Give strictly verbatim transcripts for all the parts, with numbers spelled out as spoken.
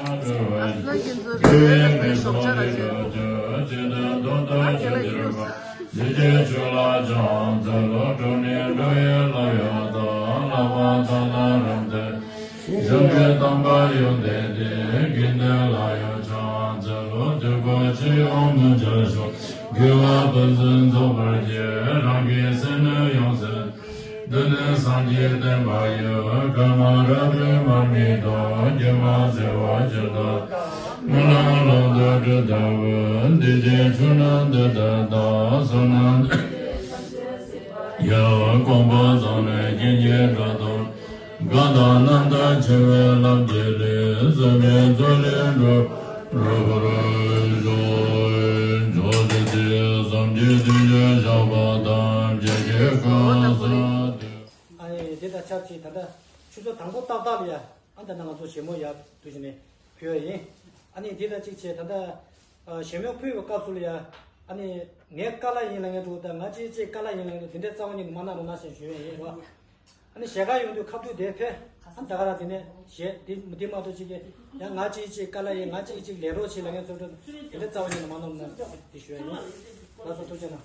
ཨ་སྣ་གིན་ཚོ་རེ་རེ་ཞོགས་ཇ་ལ་བྱེད། ཨ་ཁྱེད་ལ་ཞུ། ཇི་སྐད་ཆོས་ལ་ཕྱག་འཚལ་ལོ། འགྲོ་ནས་འགྲོ་བའི་ལམ་ཡང་དག་བསླབ་པ་དག་ལ་རབ་མཛད། སྦྱངས་པའི་དམ་པ་ཡོན་ཏན་ལྡན། དགེ་འདུན་ལ་ཡང་ཕྱག་འཚལ་ལོ། དུས་འཁོར་སྤྱི་ཡོངས་མི་མཇལ་ཕྱོགས། དགེ་བ་ཕུན་སུམ་ཚོགས་པར་བགྱི། རང་གི་སེམས་ནི་ཡོངས་སུ། འདི་ནི་སངས་རྒྱས་བསྟན་པ་ཡི། ཀརྨ་རབ་ཏུ་མར་མེ་དང་། སྒྱུ་མ་བྱེ་བ་བཅུ་དག་སྨོན་ལམ་ཀློང་དུ་གྲུབ་ལྟ་བུ། འདི་ཕྱིར་ཆོས་རྣམས་འདི་ལྟར་བདག་བསོད་ནམས་ཡང་དགོངས་པ་བཟང་ནས་སྐྱེ་མཆེད་དགྲ་དང་། གང་དག་རྣམ་དག་འཆིང་བའི་ལམ་གྱི་ལས། བཟོད་པའི་མཚོ་ལས་འགྲོ་རབ་བར་ཤོག །མཆོག་ཐུན་ཏེ་བསམ་གྱིས་མཐུན་ཕྱིར་བཤགས་པ་དང་། བརྗེད་བྱའི་གང་ཟག་ཨ་ནི་དེ་དང་ཆབས་ཅིག་ད་ལྟ་ཆུ་ཚོད་དང་པོ་ཏག་ཏག་ལ་ཡ། ཨ་ད་ནང་ང་ཚོ་ཞལ་མོ་ཡར་དུ་བྱས་ནས་ཕུལ་བ་ཡིན། ཨ་ནི་དེ་དང་གཅིག་བྱས་ད་ལྟ་ཞལ་མོ་ཕུལ་བའི་སྐབས་སུ་ལ་ཡ། ཨ་ནི་ངའི་དཀའ་ལས་ཡིན་ལབ་མཁན་འདུག །ད་ང་གཅིག་གཅིག་དཀའ་ལས་ཡིན་ལབ་མཁན་འདུག །དེ་འདྲའི་རྩ་བ་ཉིད་ནས་མ་གནང་རོགས་གནང་ཞེས་ཞུ་ཡས་ཡིན་རོགས། ཨ་ནི་ཞལ་ཁ་ཡོང་དུས་ཁ་ཐུག་དེ་ཕེབས། ཨ་ད་ག་རང་དེ་ནས་ཞལ་དེ་དེ་མ་གཏོགས་གཅིག་གིས་ཡང་ང་གཅིག་གཅིག་དཀའ་ལས་ཡིན། ང་གཅིག་གཅིག་ལས་རོགས་བྱེད་ལབ་མཁན་ཚོ་འདྲ་དེ་འདྲ་རྩ་བ་ཉིད་ནས་མ་གནང་ན་དེ་ཞུ་ཡ་ཡིན། ལགས་སོ་ཐུགས་རྗེ་གནང་།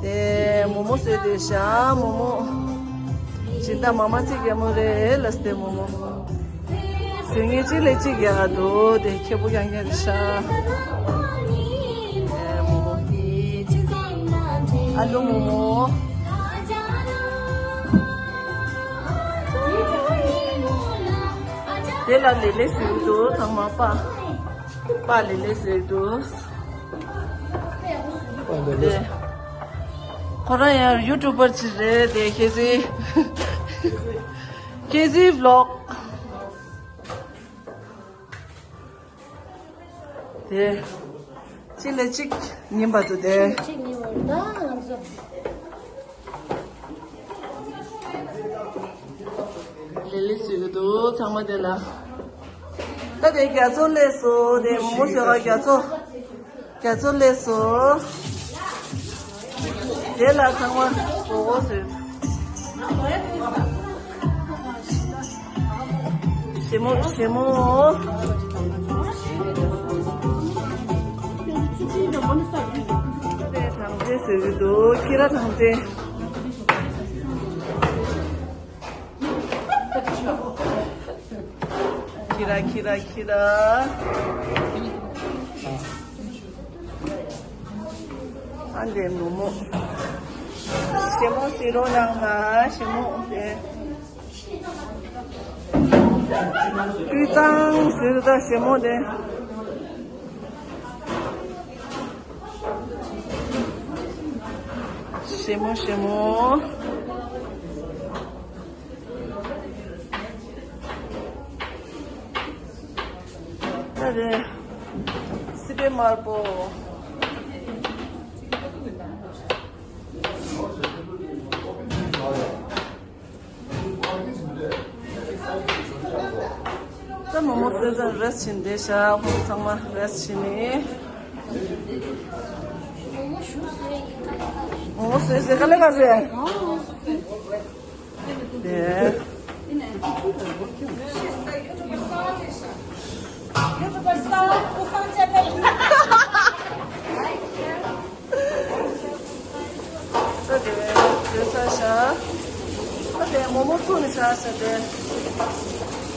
དེ་མོག་མོག་བཟོས་དེ་ཤ་མོག་མོག །སྦྱིན་བདག་མ་མ་ཚིག་རྒྱ་མོ་རེད་ལ་སྟེ་མོག་མོག །བཟོས་ངེས་གཅིག་ལས་གཅིག་ཡག་འདུག །དེ་ཁེ་པོ་ཡང་ཡག་རེད་ཤ། དེ་མོག་མོག །ཨ་ལུ་མོག་མོག །དེ་ལ་ལེ་ལེ་ཟེར་འདུག །ཚང་མ་པ་པ་ལེ་ལེ་ཟེར་འདུག །དེ་ཁོ་རང་ཡང་ཡུ་ཊུབ་པར་ཅིག་རེད་དེ། ཁེ་ཟི་ཁེ་ཟི་བི་ལོག་དེ་གཅིག་ལས་གཅིག་ཉིན་བར་དུ་དེ། གཅིག་ཉིན་བར་ད་ང་ཚོ། ལེ་ལེ་བཟོས་ཀྱི་འདུག་ཚང་མ་དེ་ལ། ད་དེ་རྒྱ་མཚོ་སླེབས་སོང་། དེ་མོག་མོག་བཟོས་ག་རྒྱ་མཚོ། རྒྱ་མཚོ་སླེབས་སོང་། དེ་ལ་ཚང་མ་མགོ་སྐོར་བཟོས། ཞལ་མོ་ཞལ་མོ། དེ་ཐང་ཆེན་བཟོས་ཀྱི་འདུག་ཁྱི་ར་ཐང་ཆེན། ཁྱི་ར་ཁྱི་ར་ཁྱི་ར། ཨ་འདྲེ་མོག་མོག་ཞལ་མོ་བཟོས་རོགས་གནང་ན། ཞལ་མོ་དེ་དབུས་གཙང་ཟེར་ད་ཞལ་མོ་དེ། ཞལ་མོ་ཞལ་མོ། ད་རེད། སི་པན་དམར་པོ། ད་མོག་མོག་བཟོས་ཙང་རེས་ཕྱིན་བསྡད་ཤག །ཁོང་ཚང་མ་རེས་ཕྱིན་ནས། མོག་མོག་བཟོས་ཟེར་ག་ལེ་ག་ཟེར། དེ། ད་དེ་བས་བཟོས་ཚར་ཤག །ད་དེ་མོག་མོག་བཙུགས་ནས་བཞག་ཤག་དེ།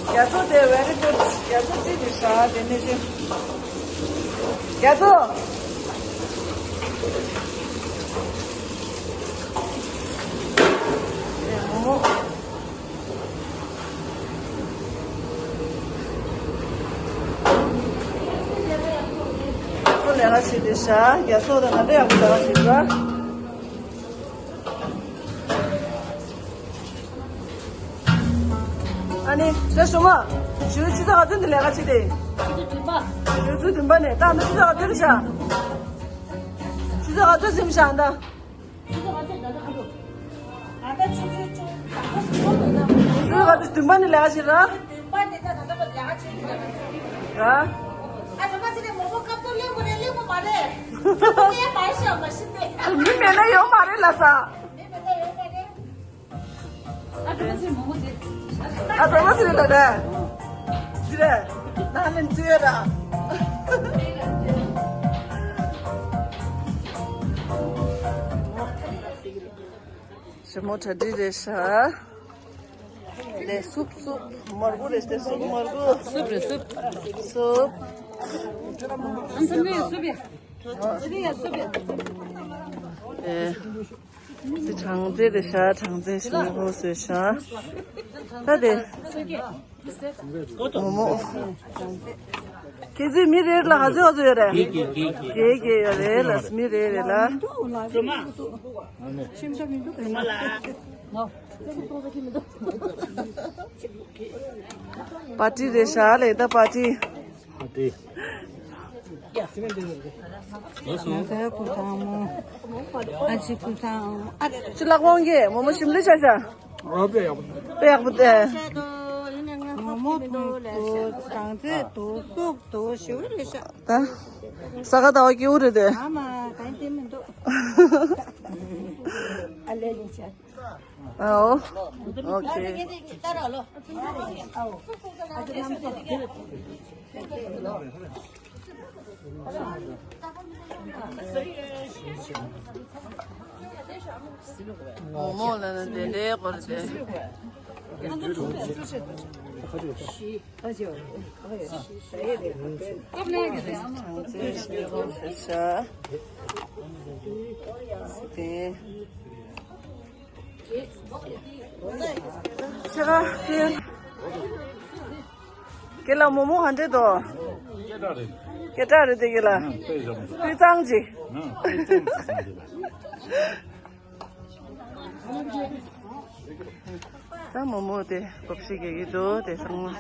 རྒྱ་མཚོ་དེ་very good། རྒྱ་མཚོ་གཅིག་དེ་བཞག་དེ་ནས་དེ། རྒྱ་མཚོ། དེ་མོག་མོག་ཁོ་ལས་ཀ་བྱེད་དེ་ཤག །རྒྱ་མཚོ་དང་ང་འདྲ་ཡག་པོ་ལས་ཀ་བྱེད་འདུག །ཨ་ནི་ད་ཞུ་མ། ཞུ་ཆུ་ཚོད་ག་ཚོད་འདི་ལས་ཀ་བྱེད་དེ། ཆུ་ཚོད་བདུན་པ། ཆུ་ཚོད་བདུན་པ་ནས་ད་ནི་ཆུ་ཚོད་ག་ཚོད་རེད་ཤག །ཆུ་ཚོད་ག་ཚོད་ཟིན་ཤག་ད། ཆུ་ཚོད་ག་ཚོད་ད་ལྟ་ག་འདུག །ད་ལྟ་ཆུ་ཚོད་བཅུ་ག་ཚོད་ཟིན་པ་འདུག་ན། ཆུ་ཚོད་ག་ཚོད་བདུན་པ་ནས་ལས་ཀ་བྱེད་ར། བདུན་པ་ནས་ད་ད་ལྟ་ལས་ཀ་བྱེད་ཀྱི་རེད། ར། ཨ་ད་མ་ཟེར་ནས་མོག་མོག་སྐབས་ཐོག་གླེང་དགོས་རེད། གླེང་དགོས་མ་རེད། གླེང་མ་ཤེས་མ་ཤེས་ཏེ། མི་མེད་ན་ཡོང་མ་རེད་ལ་ས། མི་མེད་ན་ཡོང་མ་རེད། ཨ་ད་མ་ཟེར་མོག་མོག་ཟེར། ཨ་ད་མ་ཟེར་ལ་ར། ཟེར་ར། ན་ལན་ཙི་ར། ཞི་མོ་གྲ་སྒྲིག་རེད་ཤག་ལས་སུབ་སུབ་མར་གུ་རེད་དེ་སུབ་མར་གུ། སུབ་རེད་སུབ། སུབ། ཨ་སུབ་རེད་སུབ་ཡ། སུབ་ཡ་སུབ་ཡ། ཨེ། སི་གྲངས་རྩེ་རེད་ཤག་གྲངས་རྩེ་ཞི་མོ་ཧོ་སོས་ཤག་ད་དེ། མོ་མོ། ཁྱེད་ཚོས་མི་རེ་ལ་ག་ཚོད་ག་ཚོད་ཡོད་རེད། བརྒྱད་བརྒྱད་ཡོད་རེད་ལ་མི་རེ་རེ་ལ། པར་ཊི་རེད་ཤག་ལས་ད་པར་ཊི། ཨ་ཏི། ང་ཚོའི་སྐུ་ཚང་མོ། ཨ་ཅེ་སྐུ་ཚང་ཨ་རེ། ཅི་ལག་དབང་གིས་མོ་མོ་ཞིམ་ལི་ཤ་ཤ། ཨོ་དཔེ་ཡག་པོ། དཔེ་ཡག་པོ་དེ། མོ་མོ་ཕུང་པོ་གྲངས་ཚད་དུ་སོགས་དུ་ཞུ་རེ་ཤ། ད། ས་ག་ཟླ་བ་སྐྱིད་པོ་རེད་དེ། ཨ་མ་གང་ཡིན་མི་འདུག་ཨ་ལེ་ལེ་ཤ། ཨའོ། ཨོ་ཁེ། མོ་མོ་ལ་ན་དེ་འདྲའི་སྐོར་དེ། ཁྱེད་ལ་མོ་མོ་ག་འདྲས་འདུག་སྐད་གྲགས་རེད། སྐད་གྲགས་རེད་དེ་ཁྱེད་ལ། ཨང་། དཔེ་བཟང་པོ་འདུག་སྤུས་གཙང་ཅིག་ཨང་། དཔེ་བཟང་པོ་འདུག་ད་མོ་མོ་དེ་བབས་ཤིག་གེ་གི་འདུག་དེ་ཚང་མ།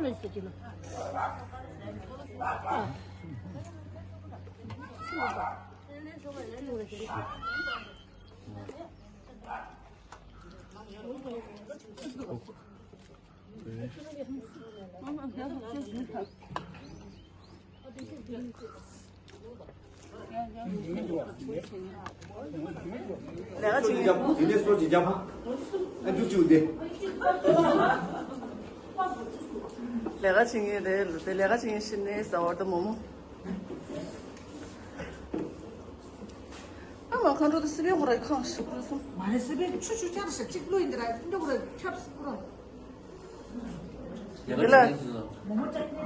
ལས་ཀ་བྱེད་མཁན། དེ་ནས་སོ་ཅིག་རྒྱབ་ཨ་འཇུ་བཅུག་སྟེ། ལས་ཀ་བྱེད་མཁན་རེད་ལ་དེ་ལས་ཀ་བྱེད་མཁན་ཤི་ནས་ཟ་བར་དུ་མོ་མོ། ཨ་མ་མཁའ་འགྲོ་དེ་སི་པན་ཁོ་ར་ཁང་ཞིག་ཁུར་སོང་། མ་རེད་སི་པན་ཆུ་ཆུ་ཆར་ཞིག་གཅིག་བླུགས་ཡིན་དེ་ར་འགྲོ་ཁོ་ར་ཁྱབ་སི་ཁུར་རོ། དེ་ལ།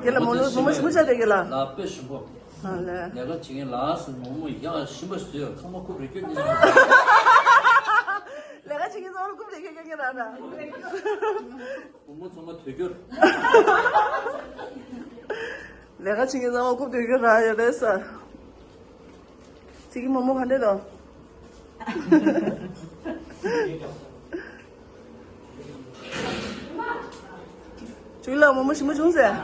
དེ་ལ་མོ་ལོ་མོ་མོ་ཞིམ་པོ་བྱ་དེ་གི་ལ། ལ་དཔེ་ཞིམ་པོ། ཨ་ལེ། ལས་ཀ་བྱེད་མཁན་ལ་སུ་མོ་མོ་ཡག་ཞིམ་པོ་བཟོས་ཚང་མ་རྐུབ་རེ་སྐྱོན་ཉེ། ལས་ཀ་བྱེད་མཁན་ཚང་མ་རྐུབ་རེ་སྐྱོན་ཉེ་ར་ན། བུ་མོ་ཚང་མ་དོལ་རྒྱལ། ལས་ཀ་བྱེད་མཁན་ཚང་མ་རྐུབ་དོལ་རྒྱལ་རག་ཡོད་རེད་ས། ཚིག་གི་མོ་མོ་ག་འདྲས་དང་། ཅུའི་ལགས་མོ་མོ་ཞིམ་པོ་བྱུང་ཟེར།